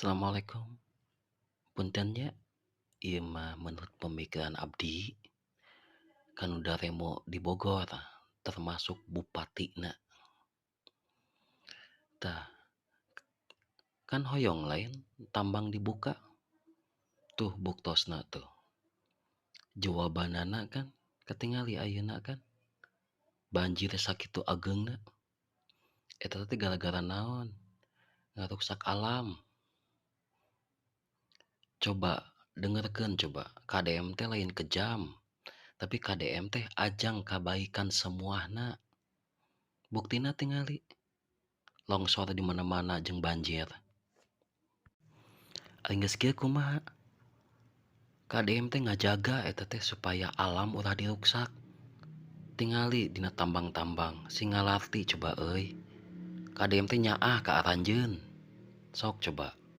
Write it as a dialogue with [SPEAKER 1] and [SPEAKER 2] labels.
[SPEAKER 1] Assalamualaikum. Punten nya, ieu mah menurut pemikiran abdi kan udah remo di Bogor termasuk bupatina. Tah, kan hoyong lain tambang dibuka. Tuh buktosna tuh. Jawabanana kan katingali ayeuna kan. Banjir sakitu ageungna. Eta teh gara-gara naon? Ngaruksak alam. Coba dengerkeun coba, KDM teh lain kejam, tapi KDM teh ajang kabaikan semuana. Buktina tingali longsor di mana-mana jeung banjir. Ari geus kieu kumaha? KDM teh ngajaga eta teh supaya alam ulah diruksak. Tingali dina tambang-tambang, sing ngalarti coba euy. KDM teh nyaah ka aranjeun. Sok coba.